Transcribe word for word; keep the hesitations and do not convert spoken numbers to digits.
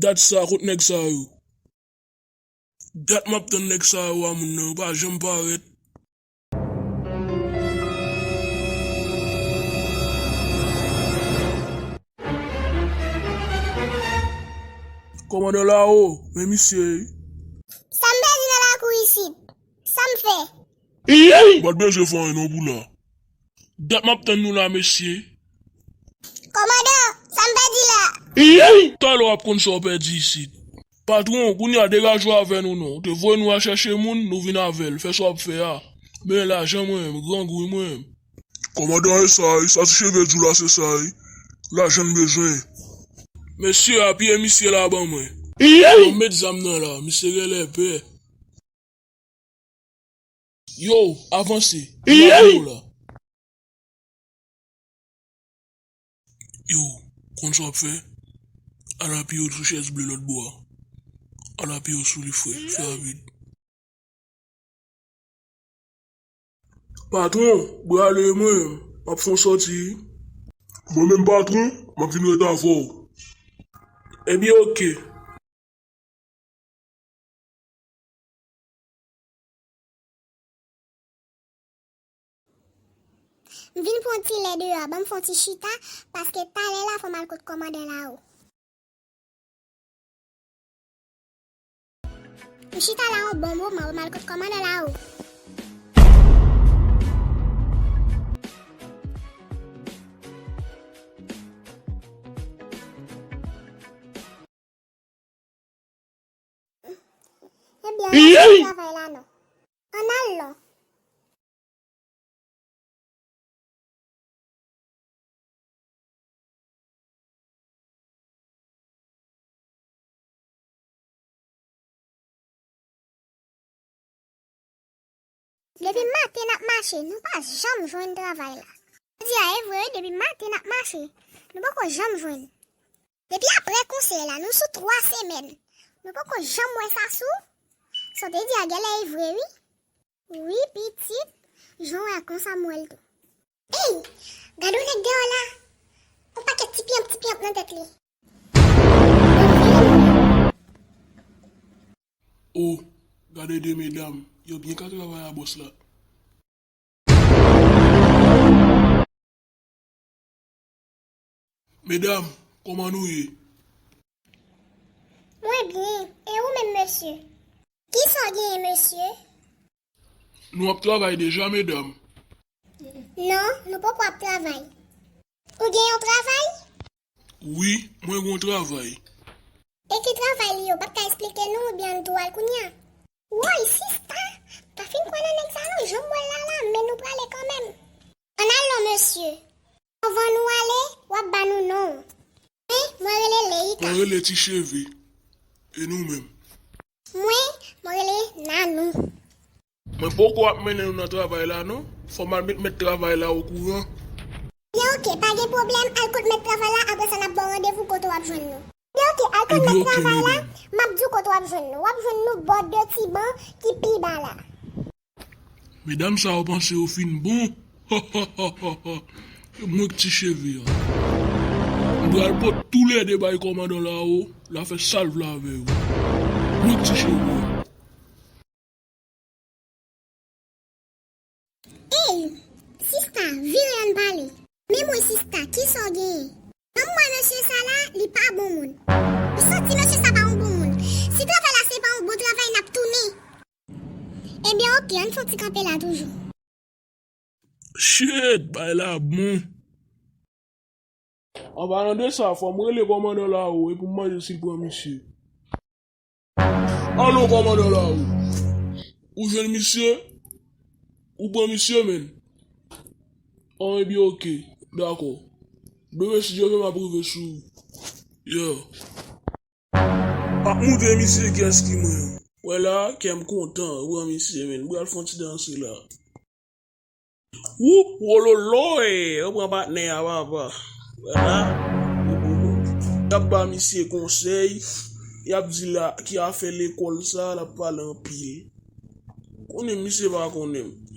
Gad sa, kot nèg sa yo? Dat m ap tann nèg sa yo a moun nan, yo pa janm parèt. Kòmandan Lao, men misye wi. Sa m pèdi nan lakou isit? Sa m fè? Ou pa t bezwen fè anyen non pou la. Dat m ap tann nou la, mesye. Kòmandan, sa m pèdi la? Talè w ap konn sa w pèdi isit. Patwon, kounye a degaje w avè nou non. Ou te voye nou al chèche moun, nou vin avè l. Fè sa w ap fè a. Men lajan mwen menm, grangou wi mwen menm. Kòmandan S I, sa ti cheve di w la se sa wi. Lajan n bezwen. Mesye, apiye misye la ban mwen. Ban m met zam nan la, misye genlè pè. Yo, avanse. M ap yo la. Yo, konn sa w ap fè? Al apiye w sou chèz ble lòt bò a. Al apiye w sou li, frè. Fè rapid. Patwon, brale mwen, m ap fè w sòti. Mwen menm patwon, m ap vin ret avè w. Ebyen, oke. M vin pran ti lè deyò a, ban m fè yon ti chita, paske talè la fò m al kot kòmandan Lao. M chita la yon bon moman, ban m al kot kòmandan Lao. Ebyen, ann al travay la non. Ann al non. Depi maten n ap mache, nou pa janm jwenn travay la. Jodi a, e vre wi, depi maten n ap mache, nou poko janm jwenn. Depi apre konsèy la, nou sou twa semèn. Nou poko janm wè sa sou. Sa w te di a genlè e vre wi. Wi, pitit. Jan w wè konsa m wè l tou. Ey! Gade yon nèg dèyè w la. Yon pakèt ti pyanp, ti pyanp nan tèt li. O, gade de medam. Yo byen ka travay a bòs la. Medam, kòman nou ye? Mwen byen. E ou menm, mesye? Kisa w genyen, mesye? Nou ap travay deja, medam? Non, nou poko ap travay. Ou gen yon travay? Wi, mwen gen yon travay. E ki travay li ye? Ou p ap ka esplike nou oubyen ann tou al kounye a? Woy, sista! M pa fin kwè nan nèg sa non, jan m wè l la la, men nou prale kanmenm. Ann al non, mesye. Anvan nou ale, w ap ba nou non w. Mwen, mwen rele Leika. Mwen rele Ti Cheve. E nou menm? Mwen, mwen rele Nanou. Mwen poko ap mennen nou nan travay la non. Fò m al met mèt travay la okouran. Ebyen oke, pa gen pwoblèm, al kot mèt travay la, apre sa n ap ba w randevou kote w ap jwenn nou. Ebyen oke, al kot mèt travay la, m ap di w kote w ap jwenn nou. W ap jwenn nou bò de ti ban ki pi ba la. Medam sa yo panse yo fin bon. Mwen k Ti Cheve a. M pral pot toulède bay kòmandan Lao, l a fè sa l vle avè yo. Mwen k Ti Cheve a. Ey, sista, vire ann pale. Men mwen sista, kisa w genyen? Ban m wè mesye sa la, li pa bon moun. Ou santi mesye sa pa yon bon moun. Si travay la se pa yon bon travay, n ap tounen. Ebyen, oke, ann fè yon ti kanpe la toujou. Shit, bay la bon. An palan de sa, fò m rele kòmandan Lao e pou m mande si l pran misye. Alo, kòmandan Lao. Ou jwenn misye? Ou pran misye, menn? An, ebyen, oke. Dakò. Demen, si Dye vle, m ap rive sou ou. Yeah. M ap montre misye kiyès ki mwen. Wè la, kè m kontan. Ou pran misye, menn. M pral fè yon ti danse la. Woup, wololoy, yo pran patnè a, papa. Wè la, y ap ba misye konsèy, y ap di la ki afè lekòl sa, l ap pale anpil. Konnen misye pa konnen m.